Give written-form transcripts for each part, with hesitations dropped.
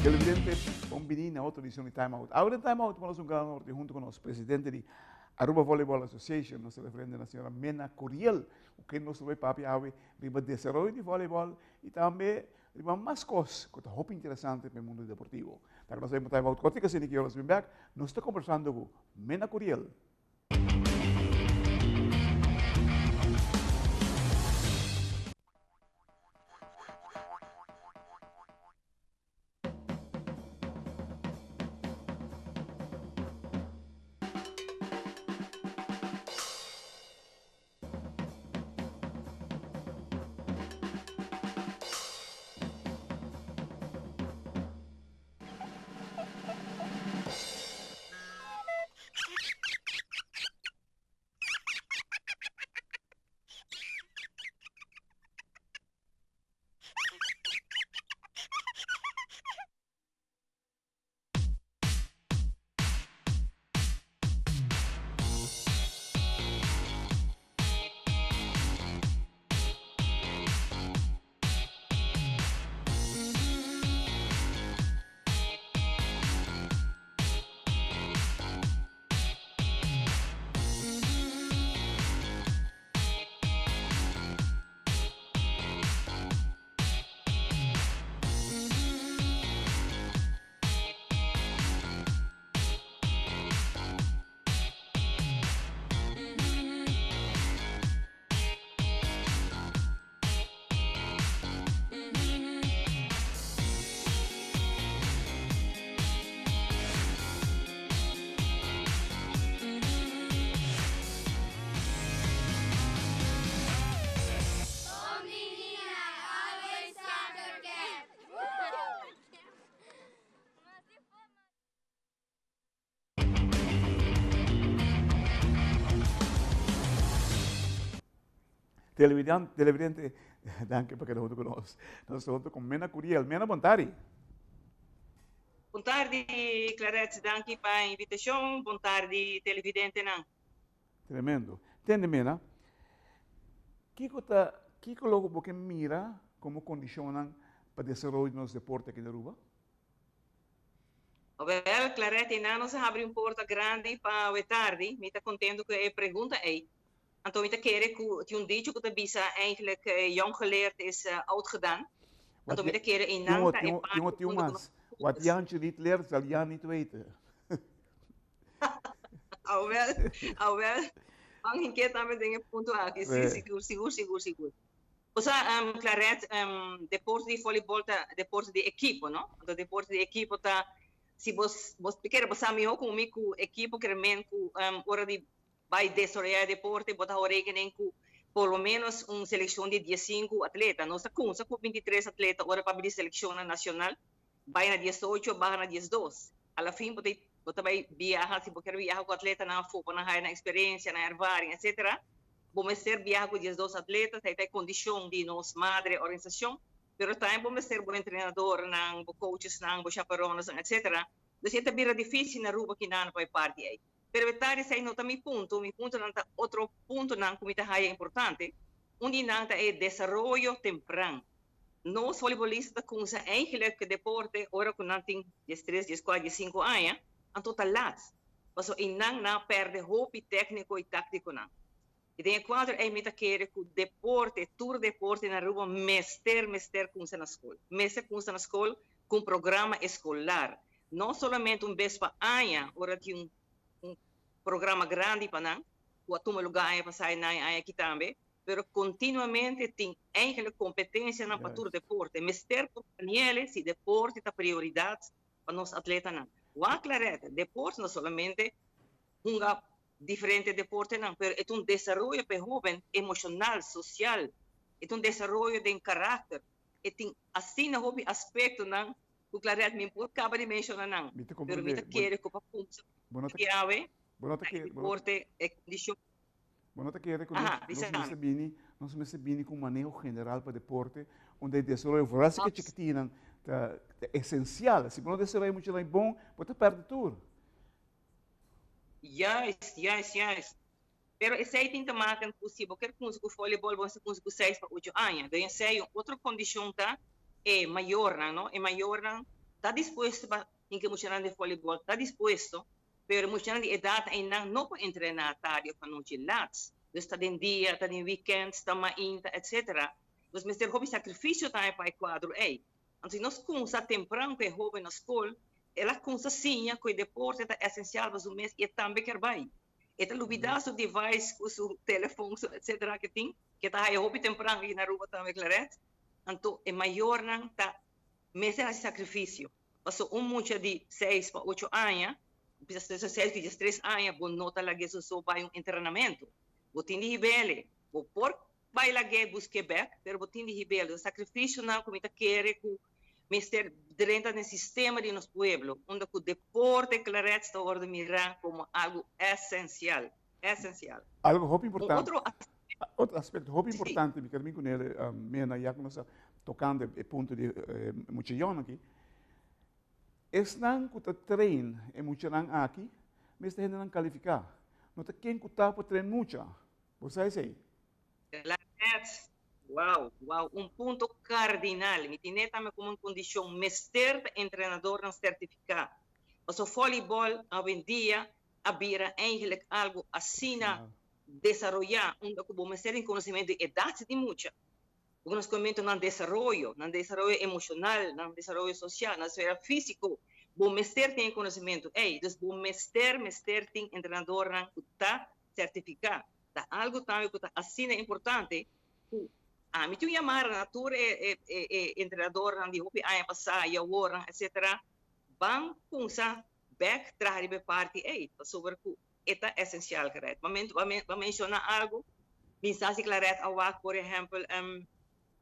Televidente, bon bini na otro edicion di Time Out. Awe den Time Out nos un gran honor di hunto cu nos presidente di Aruba Volleyball Association, nos referente na señora Mena Curiel, cu ken nos lo bay papia awe riba desaroyo di volleyball y tambe riba mas cos cu ta hopi interesante pa e mundo deportivo. Ta cu nos bay Time Out cortico asina ki ora nos bin bek, nos ta conversando cu Mena Curiel. Televidente, televidente, danki pa keda hunto ku nos. Nos ta hunto ku Mena Curiel. Mena, bon tardi. Bon tardi, Clarette. Danki pa e invitashon. Bon tardi, televidentenan. Tremendo. Tende, Mena, kiko ta, kiko lo bo ke mira komo kondishonnan pa desaroyo di nos deporte aki na Aruba? Wel, Clarette, einan nos a habri un porta grandi pa awe tardi. Mi ta contento cu e pregunta ei. Anto mi ta kere cu tin un dicho cu ta bisa eigenlijk jong geleerd is oud gedaan. Anto mi ta kere einan ta e parti unda cu nos. Wat Jantje niet leert, zal Jan niet weten. Awel, awel. Ban hinke tambe den e punto aki. Si, sigur, sigur, sigur, sigur. Bo sa, Claret, deporte di volleyball ta deporte di ekipo, no? Anto deporte di ekipo ta, si bo, bo kere bo sa mihó ku mi ku ekipo kere men ku ora di bai desaroyá e deporte bo ta hou rekening ku por lo ménos un selekshon di diesinku atleta. Nos ta kumsa ku bintitres atleta ora papia di selekshonnan nashonal, bai na diesocho, baha na diesdos. A la fin bo ta bo ta bai biaha, si bo kere biaha ku atletanan afó pa nan haya nan eksperensia, nan ervaring, etsetera. Bo mester biaha ku diesdos atleta, esei ta e kondishon di nos madre organisashon, pero tambe bo mester bo entrenadornan, bo coachesnan, bo chaperonesnan, etsetera. Dus e ta bira difisil na Aruba kinan pa e parti ei. Pero e tardi esei no ta mi punto, mi puntonan ta otro puntonan ku mi ta haya importante. Un di nan ta e desaroyo tempran. Nos voleibolista ta kumsa eigenlijk deporte ora ku nan tin diestres, dieskuater, diesinku aña, anto ta lat. Pasobra einan nan a pèrdè hopi tèkniko i táktikonan. I den e kuadro ei mi ta kere ku deporte, tur deporte na Aruba mester, mester kumsa na skol. Mester kumsa na skol ku un programa eskolar. No solamente un bes pa aña ora tin un un programa grandi pa nan, ku a tuma lugá aña pasá i nan e aña aki tambe, pero kontinuamente tin eigenlijk kompetensianan pa tur deporte. Mester por Daniele si deporte ta prioridat pa nos atletanan. Wak Claret, deporte no solamente hunga diferente deportenan, pero e ta un desaroyo pa e hoben emoshonal, sosial, e ta un desaroyo den karakter, e tin asina hopi aspektonan ku Claret mi por kaba di menshona nan, pero mi ta kere ku pa kumsa di awe na e deporte e kondishon. Bo no ta kere ku nos mester bini, nos mester bini ku un maneho general pa deporte, unda e desaroyo vooral si ke chikitinnan ta esensial. Si bo no desaroya muchanan bon, bo ta pèrdè tur. Juist, juist, juist. Pero esei tin te maken ku si bo ker kunsa ku volleyball, bo mester kunsa ku seis pa ocho aña. Den esei un otro kondishon ta e mayornan, no? E mayornan. ta dispuesto pa hinka muchanan den volleyball, ta dispuesto, pero muchanan di edat einan no por entrená tardi òf anochi lat. Dus ta den dia, ta den weekends, ta mainta, etcetera. Nos mester hopi sakrifisio tambe pa e kuadro ei. Anto si nos kumsa tempran ku e hoben na skol, el a kumsa siña ku e deporte ta esensial pa su mes i e tambe kier bai. E ta lubidá su device ku su telefon, su etcetera ke tin, ke ta haya hopi tempran aki na Aruba tambe, Claret. Anto e mayornan ta mester hasi sakrifisio. Paso un mucha di seis pa ocho aña, bisa seis di diestres aña, bo no ta lag'é su so bai un entrenamentu. Bo tin di hib'é, bo por bai lag'é busk'é bèk, pero bo tin di hib'é. E sakrifisionan ku mi ta kere ku mester drenta den sistema di nos pueblo, unda ku deporte Clarets ta wòrdu mirá komo algu esensial, esensial. Algu hopi importante. Un otro Otro aspecto hopi importante, mi ker bin kunele, Mena, ya ku nos a tokando e punto di mucha yòn aki. Esnan ku ta train e muchanan aki mester hendenan kalifiká. No ta ken ku ta por train mucha. Bo sa esei? Lanet, Wow, wow, un punto kardinal. Mi tine tambe komo un kondishon mester ta entrenadornan sertifiká. Pasobra vòlibòl awendia a bira eigenlijk algu asina desaroyá unda ku bo mester tin konosementu di edat di mucha, bo konosementu nan desaroyo, nan desaroyo emoshonal, nan desaroyo sosial, nan desaroyo físiko, bo mester tin e konosementu ei. Dus bo mester mester tin entrenadornan ku ta sertifiká. Ta algu tambe ku ta asina importante ku ami tin un yamada na tur e e entrenadornan di hopi aña pasá i awornan etsetera, ban kumsa bèk traha riba e parti ei pasobra ku e ta esensial Claret. Bo a menshoná algu, mi sa si Claret a wak por ehèmpel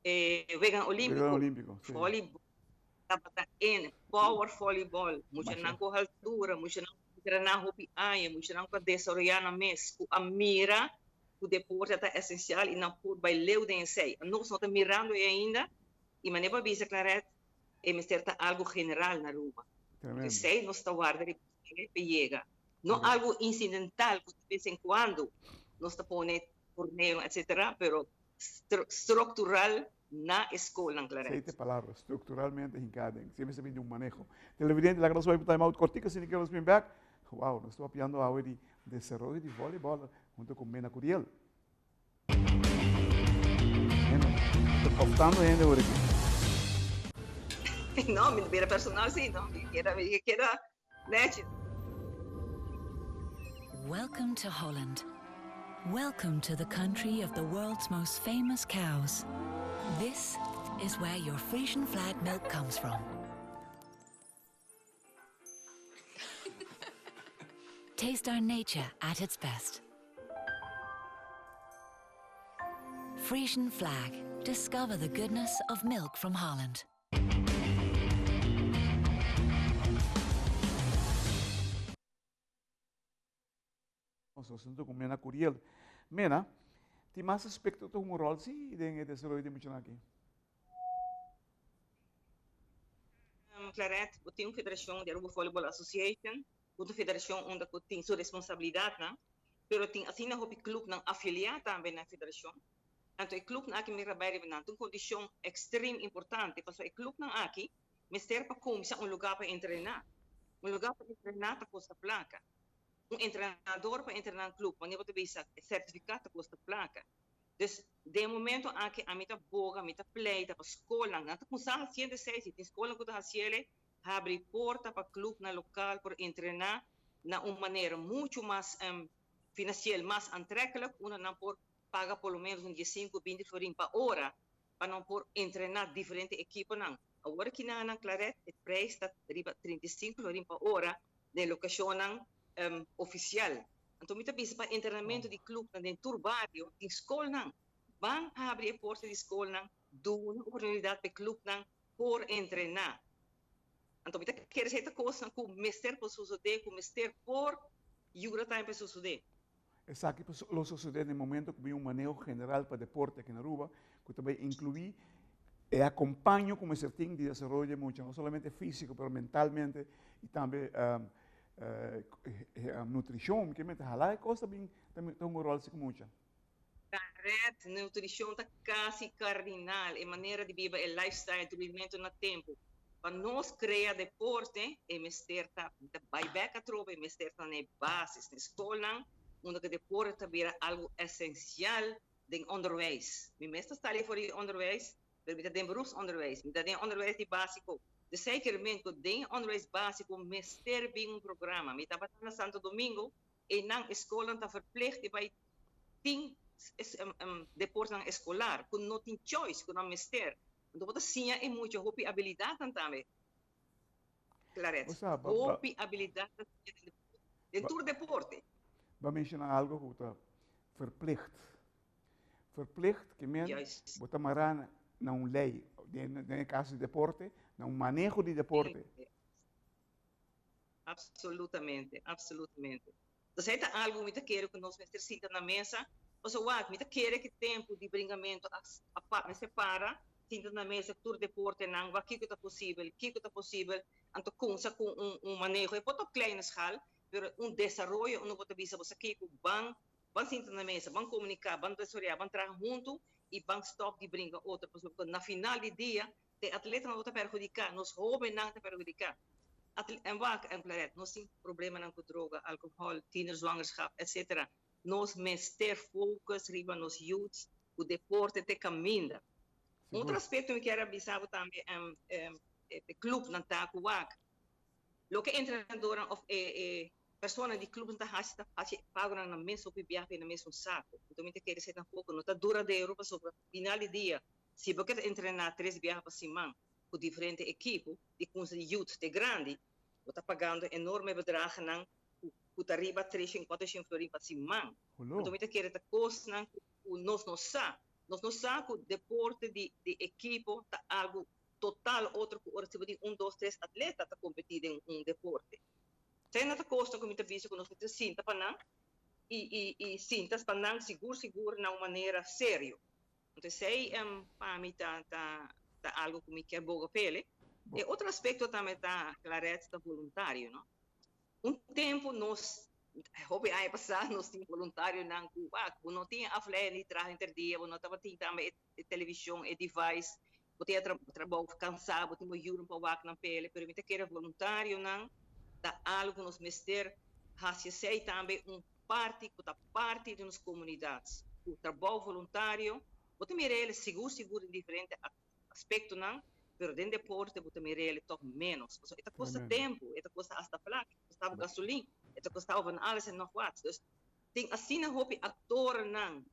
e Weganan Olímpiko, vòlibòl tabata in, power vòlibòl, muchanan ku haltura, muchanan ku entrená hopi aña, muchanan ku a desaroyá nan mes, ku a mira ku deporte ta esensial i nan por bai leu den esei. Nos no ta mirando ei ainda i manera bo a bisa Claret, e mester ta algu general na Aruba. P'esei nos ta warda riba esei pa yega. No algu incidental ku de bes en kuando nos ta pone torneo etcetera, pero structural na e skolnan Claret. Esei ta e palabra, structuralmente hinká den. Siempre mester bini di un maneho. Televidente, laga nos bai pa time out kortiko asina ke nos bin bèk. Wow, nos ta papiando awe di desaroyo di volleyball hunto ku Mena Curiel. Mena, ta koftando hende ora aki. No, mi bira personal si, no. Mi keda, mi keda Netjes. Welcome to Holland. Welcome to the country of the world's most famous cows. This is where your Frisian flag milk comes from. Taste our nature at its best. Frisian flag. Discover the goodness of milk from Holland. Nos asunto ku Mena Curiel. Mena, tin mas aspekto ta hunga un ròl si den e desaroyo di muchanan aki? Claret, bo tin un federashon di Aruba Volleyball Association, ku ta un federashon unda ku tin su responsabilidatnan, pero tin asina hopi klupnan afiliá tambe na e federashon. Anto e clubnan aki mester a bai riba nan. Ta un condicion extrem importante pasobra e clubnan aki mester pa cuminsa un lugar pa entrena. Un lugar pa entrena ta costa placa. Un entrenador pa entrena un club, wanneer bo ta bisa e certificaat ta costa placa. Dus den e momento aki ami ta boga, mi ta pleita pa scolnan, nan ta cuminsa haciendo esey, si tin scolnan cu ta haciele, habri porta pa clubnan local por entrena na un manera mucho mas financieel mas aantrekkelijk, unda nan por paga por lo menos un diesinku, 20 florin pa ora pa nan por entrená diferente ekiponan. Awor aki nan nan Claret e prijs ta riba 35 florin pa ora den lokashonnan ofisial. Anto mi ta bisa pa entrenamentu di klupnan den tur bario tin skolnan. Ban habri e porta di skolnan, duna oportunidat pa e klupnan por entrená. Anto mi ta kere esei ta kosnan ku mester por sosodé, ku mester por yuda tambe pa sosodé. Esaki lo sosodé den momento ku bin un maneho general pa deporte aki na Aruba, ku ta bai inkluí e akompaño ku mester tin di desaroyo di e mucha, no solamente físiko pero mentalmente i tambe nutrishon. Mi ke mester hala e kos ta bin ta hunga un ròl si ku mucha. Karet, nutrishon ta kasi kardinal, e manera di biba, e lifestyle, durmimentu na tempu. Pa nos krea deporte e mester ta bai bek atrobe, e mester ta na e basis, na e skolnan, unda ku deporte ta bira algu esensial den onderwijs. Mi mes ta stali for di onderwijs, pero mi ta den beroepsonderwijs, mi ta den onderwijs di básiko. Dus zekermente ku den onderwijs básiko mester bin un programa. Mi tabata na Santo Domingo, einan e skolnan ta verplicht di bai tin deportenan eskolar, ku no tin choice, ku nan mester. Anto bo ta siña e mucha hopi abilidatnan tambe, Claret. Hopi abilidatnan den tur deporte. Bo a menshona algo ku ta verplicht. Verplicht ke men bo ta mará na un lei, den e kaso di deporte, na un maneho di deporte. Absolutamente, absolutamente. Entonces ei ta algo mi ta kere ku nos mester sinta na mesa, pasobra wak, mi ta kere ku tempu di bringamentu a a mester para, sinta na mesa ku tur deportenan, wak kiko ta posibel, kiko ta posibel, anto kumsa ku un un maneho, e por ta op kleine schaal, pero un desaroyo unda bo ta bisa bo sa kiko, ban ban sinta na mesa, ban komuniká, ban desaroyá, ban traha huntu i ban stòp di bringa otro, pasobra na final di dia E atletanan lo ta perhudiká, nos hóbennan ta perhudiká. En wak, en Claret, nos tin problemanan ku droga, alkohòl, tienerzwangerschap, etsetera. Nos mester focus riba nos youths ku deporte te kaminda. Un otro aspekto mi kier a bisa bo tambe, e klupnan ta ku wak. Loke e entrenadornan òf e personanan di klupnan ta hasi ta hasi e pagonan na mes hopi biaha na mesun sako. Anto mi ta kere esei tampoco no ta duradero pasobra final di dia Si bo ke ta entrená tres biaha pa siman ku diferente ekipo, di kunsa di youth te grandi, bo ta pagando enorme bedragennan ku ta riba treshen, kuatershen florin pa siman. Anto mi ta kere ta kosnan ku nos no sa. Nos no sa ku deporte di ekipo ta algu total otro ku ora si bo tin un, dos, tres atleta ta kompetí den un deporte. Esei ta kosnan ku mi ta bisa ku nos mester sinta pa nan i sinta pa nan sigur sigur na un manera serio. Anto esei pa mi ta ta ta algo ku mi kier boga pele. E otro aspekto tambe ta Claret ta voluntario no. Un tempu nos hopi aña pasá nos tin voluntarionan ku wak bo no tin aflei ni traha henter dia bo no tabatin tambe e televishon e device bo tin trabou kansá bo tin bo yunan pa wak nan pele pero mi ta kere voluntarionan ta algo ku nos mester hasi esei tambe un parti ku ta parti di nos komunidat ku trabou voluntario, bo ta mira el sigur sigur den diferente aspektonan, pero den deporte bo ta mira el tòg ménos. Pasobra e ta kosta tempu, e ta kosta asta plaka, e ta kosta bo gasolin, e ta kosta bo van alles en nòg wat. Dus tin asina hopi aktornan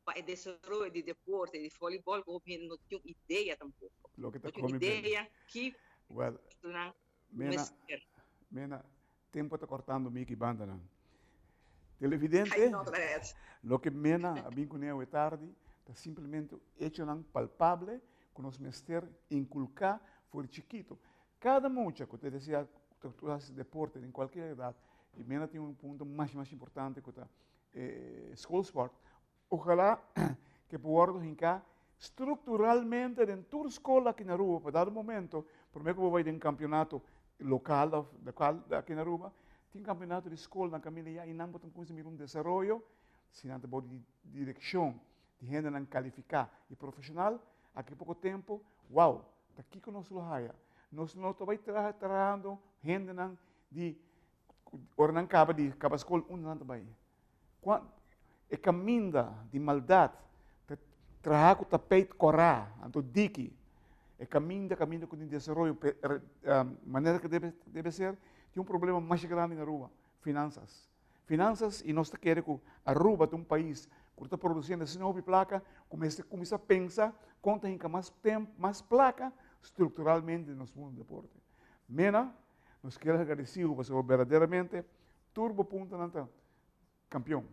pa e desaroyo di deporte, di vòlibòl, ku hopi hende no tin un idea tampoko. No tin un idea ki aktornan mester. Mena, Tempo ta cortando mi ki bandanan. Televidente, loke Mena a bin cune awe tardi ta simplemente hechonan palpable cu nos mester inculca for di chikito. Cada mucha cu ta desea cu ta haci deporte den cualkier edad, y Mena tin un punto mas mas importante cu ta schoolsport, Ojalá ke por wòrdu hinká strukturalmente den tur skol aki na Aruba pa dado momento, promé ku bo bai den kampionato lokal òf lokal aki na Aruba, tin kampionato di skolnan kaminda ya i nan bo ta kuminsá mira un desaroyo si nan ta bou di direkshon di hendenan kalifiká i profeshonal. Aki poko tempu, wou, ta kiko nos lo haya? Nos no ta bai traha trahando hendenan di ora nan kaba di kaba skol unda nan ta bai? Kua e kaminda di maldat ta traha ku tapeit kòrá, anto diki. E kaminda, kaminda ku tin desaroyo manera ku debe debe ser, tin un problema masha grandi na Aruba, finansas. Finansas i nos ta kere ku Aruba ta un pais ku ta produsiendo asina hopi plaka ku mester kuminsá pensa kon ta hinka mas tempu, mas plaka strukturalmente den nos mundu di deporte. Mena, nos kier agradesido pasobra berdaderamente Tur bo puntonan ta kampion.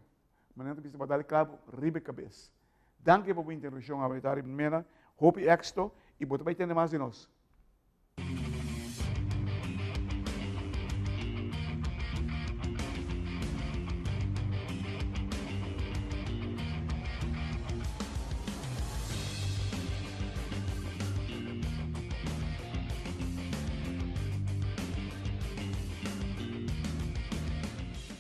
Manera ta bisa bo a dal e klabo riba e kabes. Danki pa bo intervenshon awe tardi Mena. Hopi éksito i bo ta bai tende mas di nos.